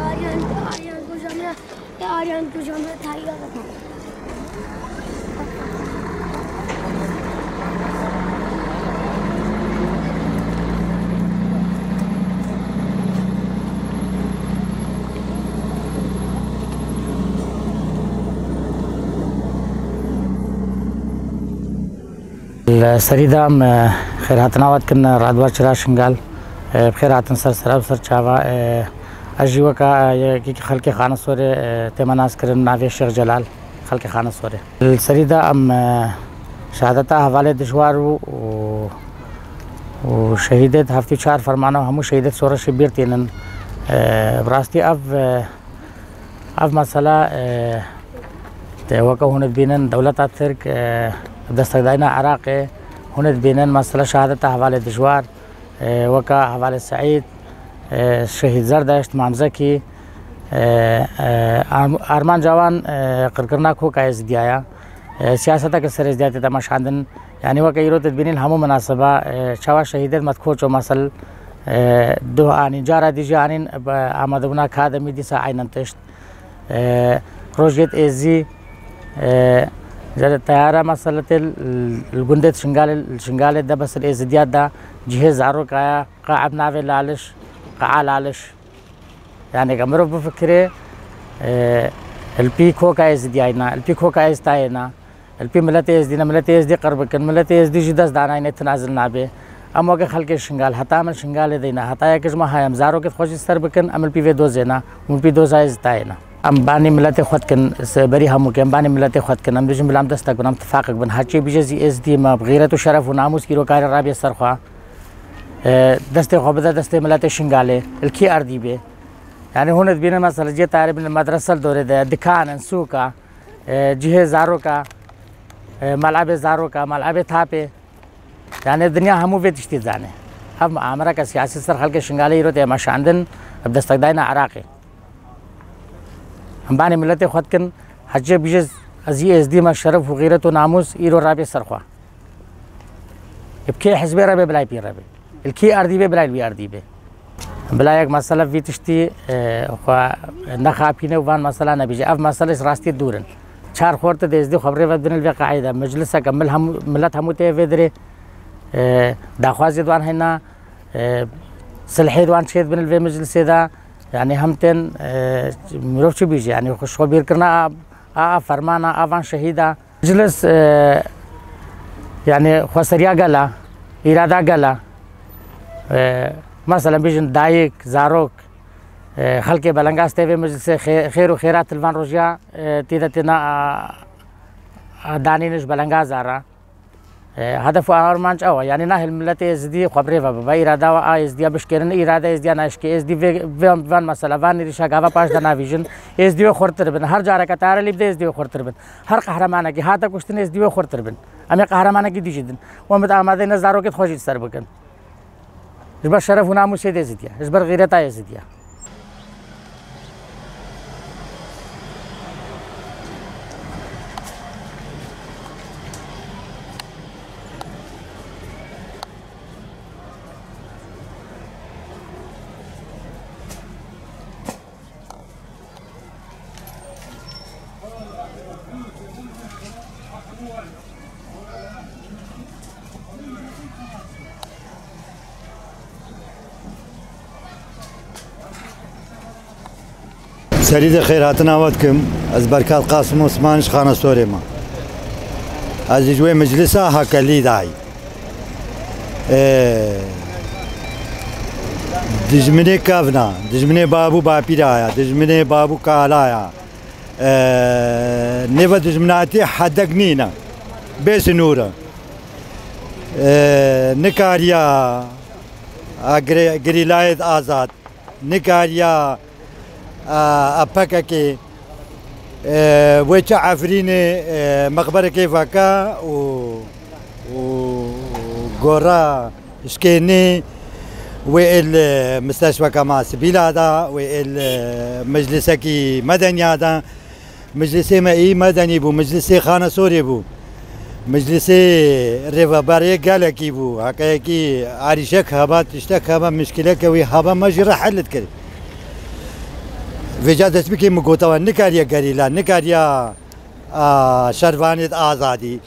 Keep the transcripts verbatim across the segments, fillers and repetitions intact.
Aryan, Aryan kocamla, Aryan kocamla Tayyar. Li serî de em, e, xêrhatina we dikin, e, Radwar Çira Şingal, e, bi xêr hatin ser sera û ser çava, e, ez jî weka, e, yekî xelkê Xanesorê, e, tême naskirin, navê Şêx Celal, xelkê Xanesorê. Li serî de em, e, şehadeta hevalê dijwar û, û, û şehîdê heftê û çar fermana û hemû şehîdê şoreşê bîr tînin. E, bi rastî ev, e, Ev mesela, e, te weke hûn dibînin dewleta Tirk, e, destekdayîna Iraqê, hûn dibînin mesela şehadeta hevalê dijwar, e, weke hevalê Seîd, e, Şehîd Zerdeşt, Mam Zekî, e, e, arm-, armanca wan, e, qirkirina koka Êzidiya ye. E, siyaseteke ser Êzidiyatê de meşandin. Yanî weke îro tu dibînî li hemû minaseba, e, çawa şehîdê me dikoço mesel, e, duh anîn, cara dî jî anîn, e, amadebûna kademî dîsa eynen tişt. E, rojêt êzî, e, teyara mesele tê li, li gundê Şingalê, li Şingalê de besil Êzidiya da cihê zaroka ya, qa eb navê Laliş, qa a Laliş. Yani ke mirov bifikirê, e, li pî koka Êzidiyayê ne, li pî koka Êzidiyayê ne, li pî miletê Êzidî ne, miletê Êzidî qir bikin, miletê Êzidî jî dest danayne tinazil nabe. Em weke xelkê Şingal, heta em li Şingalê deyne, heta yek ji me heye em zarokê xwe jî ser bikin, em li pî vê dozê ne, û li pî doza Êzidiyayê ne. Em banî miletê xwe dikin, se-, berî hemû ke em banî miletê xwe dikin, em dibêjin bila em destek bin, em tifaqek bin. Heçê bîje zî Êzidî me, bi xîret û şeref û namûs îro kare rabiye ser xwe. E, destê xwe bide destê miletê Şingalê. Li kî erdî bê? Yani hûn dibînin mesela cê tarî bin medrese li dorê de, dikan in, sûka, e, cihê zaroka, e, melebê zaroka, melebê tapê. Yani dinya hemû vê tiştî dizane. Ev muamereke siyasî ser xelkê Şingalê îro tê meşandin, bi destekdayîna Iraqê. Em banê miletê xwe dikin, hecê bije ez yê Êzdî me şeref û xîret û namûs îro rabe ser xwe. Bi kê hizbê re be, bilay pî re be. Li kî erdî be, bilay li wî erdî be. Bila yek mesele vî tiştî, e, xwe nexapîne û van mesela nebîje. Ev mesele ji rastî dûr in. Çar xortê de Êzdî xwe bi rê ve dibin li vê qaîde. Mecliseke mil hemû, milet hemû tê vê dirê. E, daxwazê di wan heyna, e, silhê di wan çê dibin li vê meclisê de. Yani hem tên, e, mirov çi bîje? Yani xwe, xwe bîrkirina a, a, a fermana, a van şehîda. Meclis, e, yani xweseriya gel a, îrada gel a. E, mesela bêjin dayik, zarok, e, xelkê belengaz tê vê meclisê xê-, xêr û xêrat li van rojiya, e, tî de têna a, a danîne ji belengaza re. E, hedef û armanc ew e. Yani nahêl miletê Êzidî xwe bi rê ve bibe. Îrada we a Êzidiya bişkêrin, îrada Êzidiya nayşkê. Êzidî vê, vê, van mesela, van êrîşa gava paş de navîjin. Êzidî wê xurtir bin. Her careke tare lê bide Êzidî wê xurtir bin. Her qehremanekî hate kuştin Êzdî wê xurtir bin. Em ê qehremanekî dî jî din. Û em ê amadeyne zarokê xwe jî li ser bikin. Ji ber şeref û namûsê de Êzidiye. Ji ber xîreta Êzidiye. Serî de xêrhatina we dikim. Ez Berkat Qasim Osman ji Xanesorê me. Ez ji wê meclisa hekelî dayî. Ê, dijminê kevna, dijminê babû bapîra ya, dijminê babû kala ya. Ê, nêve dijminatî hedek nîne. Bê sinûr e. Ê, nikariya A gre-, gerîlayê azad nikariya, a, a P K K, e, wê çi Efrînê, e, mexberekê veka û, û gora şikênê wê êl, e, misteşfeka ma sivîla da, wê êl, e, meclisekî medeniya da. Meclisê me î medenî bû, meclisê Xana Sorê bû. Meclisê rêveberê gelekî bû. Heke yekî arîşek heba, tiştek heba, mişkileke wî heba, me jî re hel dikir. Vêca destpêkê min gotawa, nikariye gerîla, nikariya, a, şervanê di azadî.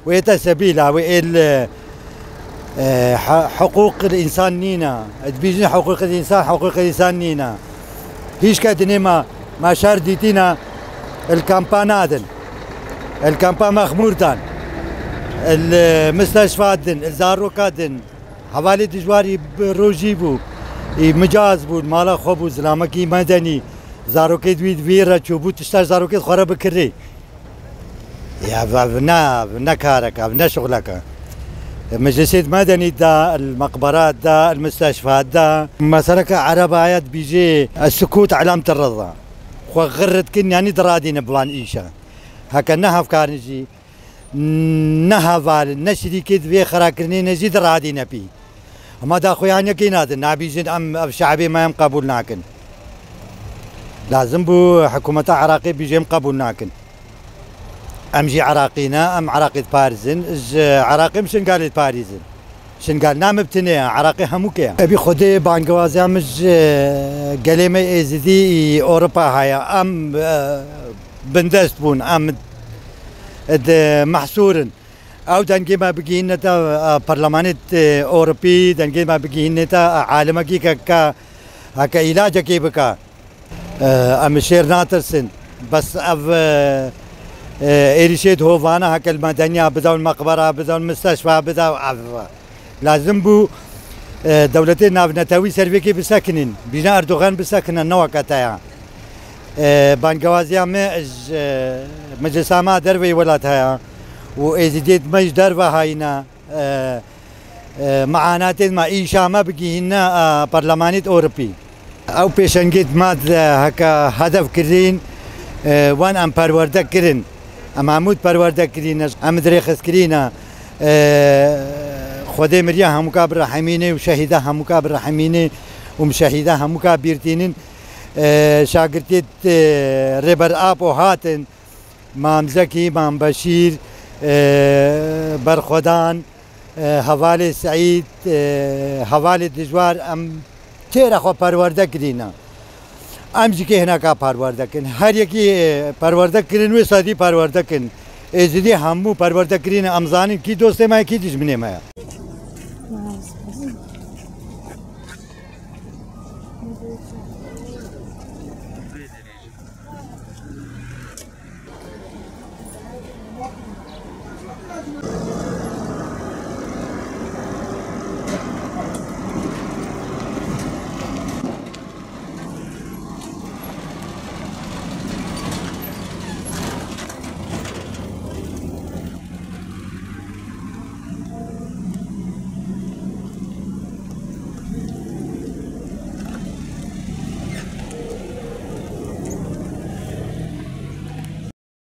Wê te sebîla, wê êl, e, he-, hiqûqil însan nîne. Dibîjin hiqûqil însan, hiqûqil însan nîne. Hîç ke dinê me, me şer dîtîne, il kampa nadin. Il kampa mexmûr dan. Il, e, misteşfa din, il zaroka din. Hevalê dijwarî bi rojî bû. Î micaz bû, mala xwe bû, zilamekî medenî. Zarokê di wî, di wî re çûbû, tişta zarokê xwe re bikirî. Ya, ev, ev ne, ev ne karek, ev ne şixulek e. Meclisê medenî de, el meqbera de, el misteşfa de. Meseleke ereba ye dibêje, "Es-sukût elamete rida." Xwe xirr dikin, yanî diradîne bi van îşe. Heke ne hevkarin jî, ne heval, ne şirîkê di vê xirakirinê ne jî diradîne pî. Hema daxuyaniyekê nadin, nabîjin em ev şe'bê me em qebûl nakin. Lazim bû hikûmeta Iraqê bîje em qebûl nakin. Em jî Iraqî ne, em Iraqê diparêzin, ji Iraqê em Şingalê diparêzin. Şingal name bi tinê ye, Iraqê hemûkê ye. Ebî Xwedê bangewaziya min ji gelê me Êzidî î Ewropa heye. Em, e, bindest bûn, em di mehsûr in. Ew dengê me bigihîne te, e, Perlemanê, e, Ewropî, dengê me bigihîne te, e, alimekî ke, ke heke îlacekê bike. E, em ji şêr natirsin. Bes ev, e, e, êrîşê di hovana heke li medeniya bide û li meqbera bide û li misteşfa bide û ev lazim bû, e, dewletê navnetewî ser vê kê bisekinin. Bîna Erdogan bisekine, ne weke te ya. E, bangewaziya me ji, e, meclisa me derveyî welat heye û êzidiyê me ji derve hayîne, e, e, meanatê me, îşa me bigihîne, e, Perlemanît Ewropî. Ew pêşengêt me de heke hedef kirîn, e, wan em perwerde kirin. Em hemû perwerde kirîne, em dirêxist kirîne. E, Xwedê miriya hemûka birehemînê û şehîda hemûka birehemînê û şehîda hemûka bîrtînin. E, şagirtê, e, Rêber Apo hatin, Mam Zekî, Mam Beşîr, e, Berxwedan, e, hevalê Seîd, e, hevalê Dijwar, em têra xwe perwerde kirîne. Em jî kê hineka perwerde kin. Her yekî, e, perwerde kirin wê sedî perwerde kin. Êzidî hemû perwerde kirîne. Em zanin kî dostê me ye, kî dijminê me ye.